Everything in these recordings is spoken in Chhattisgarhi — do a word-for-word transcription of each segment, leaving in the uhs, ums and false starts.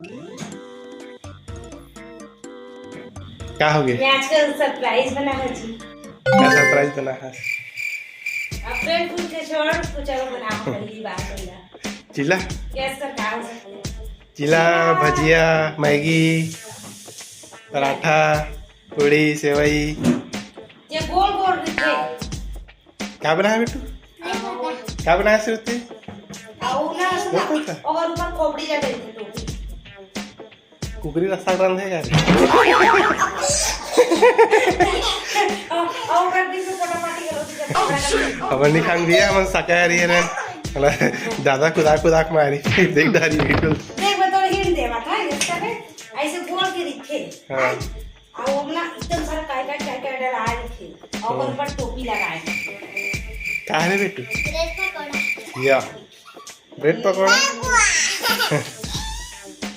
का हो गे? मैं आजकल सरप्राइज बना है जी। का सरप्राइज बना है? अप्रैल फूल के छोड़, कुछ और बना है, पहली बार बना। चिल्ला? गैस का काम है। चिल्ला, भजिया, मैगी, पराठा, पूड़ी, सेवई। ये गोल गोल रखे। का बनाया बेटू? का बनाया श्रुति? और ना, सुना, वो कौन सा? और ऊपर खोपड़ी लगे थे टोपी। कुकरी रस्ता रंधे का? और, और कर दी तो फटाफटी करो, तो जब अब नहीं खान दिया, हम शाकाहारी है रे। दादा कुदाक कुदाक मारी, देख डारी बिल्कुल। देख, मैं तो हिंट दे रहा था, इसका है, ऐसे गोल के रखे। हाँ। और वो ना एकदम सारा काय काय काय काय डला रखे और हाँ। ऊपर टोपी लगाए। का है रे बेटू? ब्रेड पकौड़ा। या, ब्रेड पकौड़ा।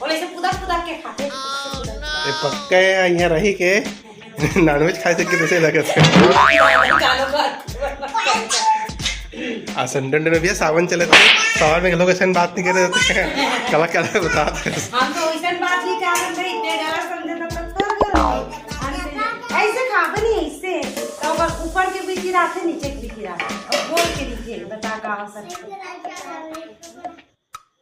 और ऐसे पुदक पुदक के खाते। ये पक्का है, यहाँ रही के नॉनवेज खाए से कितने से लगत है। कालो का। आ संडे में भैया सावन चले थे, सावन में लोग ऐसे बात नहीं करे थे। कला कला बता दे। हम तो वैसे बात नहीं कर रहे थे, इतने गलत समझे तब तक कर दे रहे हो। ऐसे खाबे नहीं, ऐसे। तो ऊपर, ऊपर के भी गिराते, नीचे के भी गिराते। और गोल के नीचे, बता का हो सकता है?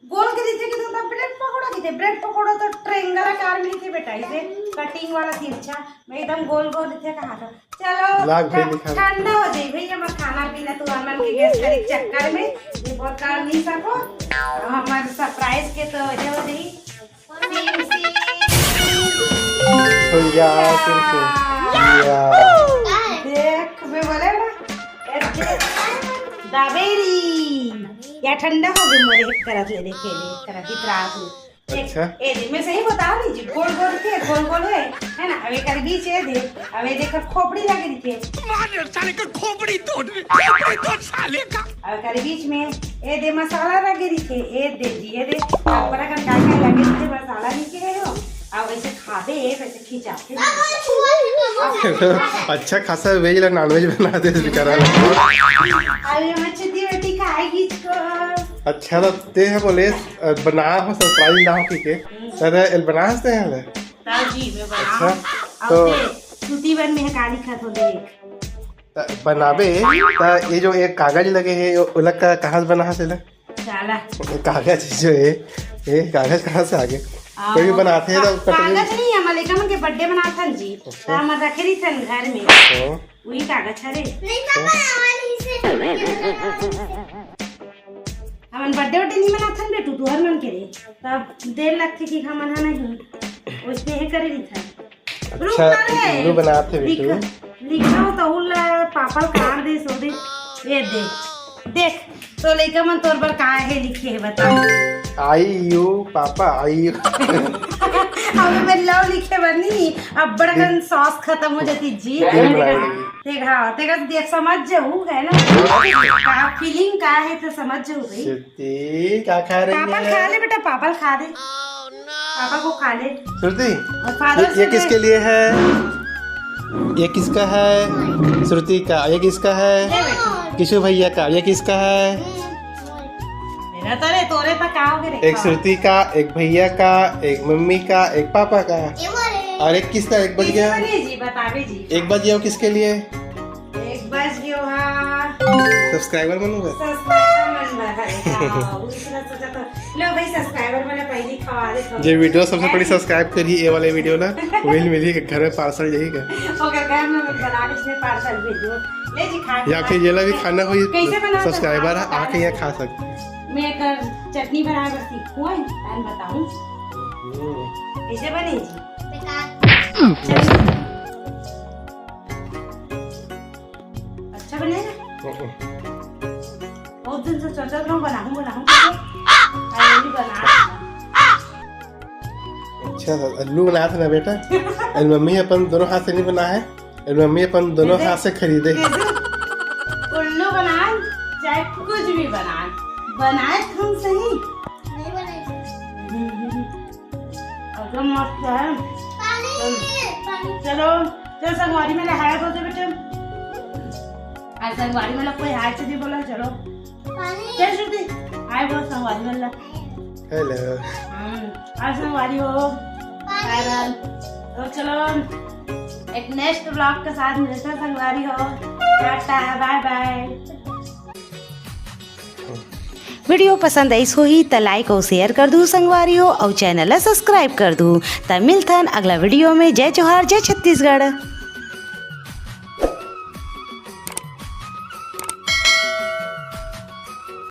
गोल के नीचे के तो ब्रेड पकौड़ा की थे, ब्रेड पकौड़ा तो ट्रायंगल आकार में थे बेटा, इसे कटिंग वाला तिरछा, मैं एकदम गोल गोल थे कहा था। चलो, लाग भाई ठा-, दिखा। ठंडा हो जाए भैया, मैं खाना पीना तू अमन के गैस करे चक्कर में, ये बहुत कर नहीं सको। अब हमारे सरप्राइज के तो ये हो जाए। SIM, SIM. हो गया, सिम, सिम। या। देख, मैं बोले ना, ए, देख। दाबेली। या ठंडा हो गया, मोरे एक तरफ ले देखे, एक तरफ इतरा तू। देख, अच्छा। ए देख, मैं सही बता रही जी, गोल गोल थे, गोल गोल है, है ना? अब एक बीच है, देख, अब ये देख, खोपड़ी लगे थे। मार साले का खोपड़ी तोड़, खोपड़ी तोड़ साले का। अब कर बीच में ए दे मसाला लगे रखे, ए दे जी, ए दे ऊपर अगर काय काय लगे रखे मसाला नीचे है हो। अब ऐसे खाबे, ऐसे खिंचाते। अच्छा खासा वेज ला नॉनवेज बना दे बेचारा ला। अरे मच्छी दी रोटी खाएगी इसको। अच्छा तो ते है बोले, अ, बना हो सरप्राइज ना हो, ठीक है। दादा एल बना हंसते हैं ले। ताऊ जी, मैं बनाऊं। अच्छा, अब तो दे, सूती बन में है काली खत हो देख। त बनाबे, त ये जो एक कागज लगे हे, ओला का, कहाँ से बना हस एला? साला। कागज जो है, ये कागज कहाँ से आ गए? आओ। कोई भी बनाते हैं तो आ, कटोरी कागज नहीं, हमर लइका मन के बर्थडे मनाथन जी। अच्छा। त हमर रखे रहिथन घर में। हाँ। वही कागज हरे। नहीं पापा, हमारे इसे हमन बर्थडे उड्डे नहीं मनाथन बेटू, तुहर मन के रे। तब देर लगथे कि हमन हा नहीं। उसने हे करे रहिथन। रुक अच्छा, ना रे। इल्लू बनात हे बिट्टू। लिख-, लिखा हो तो उल्ला पापा काट दे, सो दे। ये दे। देख, तो लइका मन तोर बर का हे लिखे हे, बता। आई यू पापा, आई यू। अबे मैं लव लिखे बर नहीं, अब्बड़ कन सॉस खत्म हो जाती जी। ये बनाई। देख, हाँ, तेरा देख समझ जाऊ, है ना? का फीलिंग का है तो समझ जाऊ भाई। श्रुति, क्या खा रही पापा है? खा ले बेटा, पापा खा दे। पापा को खा ले। श्रुति, और फादर ये, से ये दे। किसके लिए है? ये किसका है? श्रुति का। ये किसका है? ले बेटा। किशु भैया का। ये किसका है? मेरा तो रे, तोरे तो का हो गए रे? एक श्रुति का, एक भैया का, एक मम्मी का, एक पापा का। ये बोले। और एक किसका? एक बज किसका गया। नहीं जी, बतावे जी। एक बज गया, वो किसके लिए? एक बज गयो हा। सब्सक्राइबर मन बर। सब्सक्राइबर मन बर, अरे, हाँ, उसने सोचा तो, लो भाई, सब्सक्राइबर मन पहली खवा दे तो। जे वीडियो सबसे पहले सब्सक्राइब करी, ये वाले वीडियो ना, वही मिली के घर में पार्सल यही का। ओकर घर में बना के इसमें पार्सल भेजो। ले जी, खा के या फिर ये ला भी खाना होई, कैसे बनाता सब्सक्राइबर है? आके यहाँ खा सकते हैं। मैं कर चटनी बना कर सीखूँ, है, तान बताऊँ। हम्म। कैसे बने जी? बेकार। चटनी। अच्छा बनेगा? हम्म। बहुत दिन से सोचत रहूं, बनाऊं, बनाऊं, बनाऊं। अरे, ये भी बना। अच्छा, उल्लू बनात हे ना बेटा? अरे, मम्मी अपन दोनों हाथ से नहीं बना है, अरे, मम्मी अपन दोनों हाथ से खरीदे। उल्लू बनाए, चाहे कुछ भी बनाए, बनाए तो हम सही। नहीं बनाए। हम्म, हम्म। एकदम मस्त है। पानी, चल। पानी। चलो, चल संगवारी मन ला हाय बोल दे बेटे। आज संगवारी मन ला कोई हाय से नहीं बोला, चलो। पानी। चल श्रुति, हाय बोल संगवारी मन ला। हेलो। हम्म। आज संगवारी हो, bye bye। तो चलो, एक next vlog के साथ मिलते हैं संगवारी हो। Tata, bye bye। Video पसंद आइस होही त like अउ share कर दू संगवारी हो, अउ channel ला subscribe कर दू। त मिलथन अगला video में। जय जोहार, जय छत्तीसगढ़।